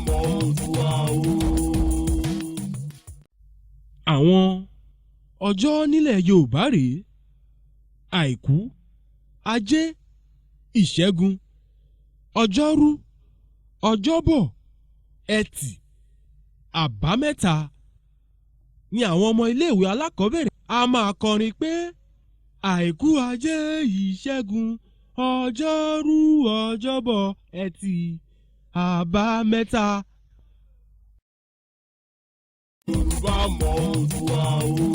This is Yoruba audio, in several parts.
mọ Oòduà o. Àwọn ọjọ́ nílẹ̀ Yorùbá rèé: Àìkú, Ajé, Ìṣẹ́gun, Ọjọ́rú, Ọjọ́bọ̀, Ẹtì, Àbámẹ́ta ni àwọn ọmọ iléèwé alákọ̀ọ́bẹ̀rẹ̀ a máa kọrin pé Àìkú, Ajé, Ìṣẹ́gun, Ọjọ́rú, Ọjọ́bọ̀, Ẹtì, Àbámẹ́ta. Yorùbá mọ Oòduà o.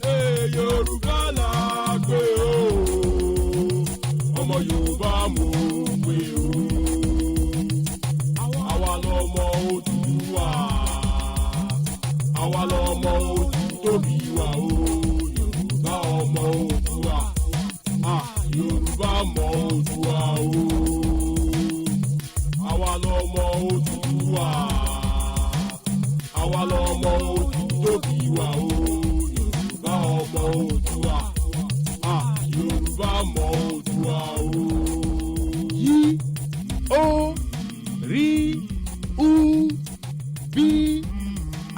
Ee, Yorùbá là gbé o, ọmọ Yorùbá mo pè o. Àwa lọmọ Oòduà, àwa lọmọ Òdù tóbi wa o. Yorùbá ọmọ Oòduà, ah, Yorùbá mọ Oòduà o. Àwa lọmọ Oòduà, àwa lọmọ Òdù tóbi wa o. Yorùbá ọmọ Oòduà, ah, Yorùbá mọ Oòduà o. Yí ó rí u bí a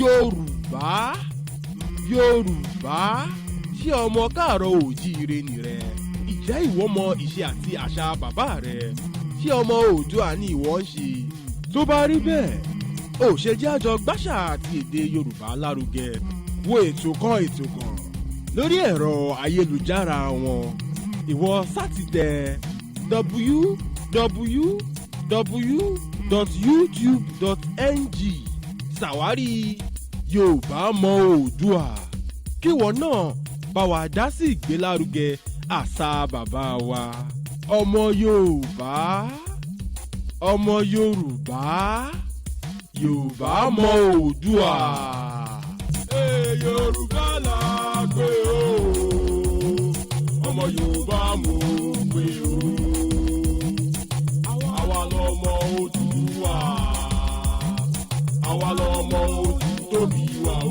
Yorùbá. Yorùbá, ṣé ọmọ káàárọ̀ òjíire nìrẹ? Ìjẹ́ ìwọ mọ ìṣe àti àṣà bàbá rẹ? Ṣé ọmọ Oòduà ni ìwọ ń ṣe? Tó bá rí bẹ́ẹ̀, ò ṣe jẹ́ àjọ gbáṣà àti èdè Yorùbá lárugẹ. Wo ètò kan ètò kan lórí ẹ̀rọ ayélujára wọn. Ìwọ sátidẹ www.youtube.ng, ṣàwárí Yorùbá mọ Oòduà, kíwọ náà bá wa dá sí ìgbélárugẹ àṣà bàbá wa. Ọmọ Yorùbá, ọmọ Yorùbá, Yorùbá mọ Oòduà. Ee, Yorùbá là gbé o, ọmọ Yorùbá mo pè o. Àwa lọmọ Oòduà, àwa lọmọ Òdù tóbi wa o.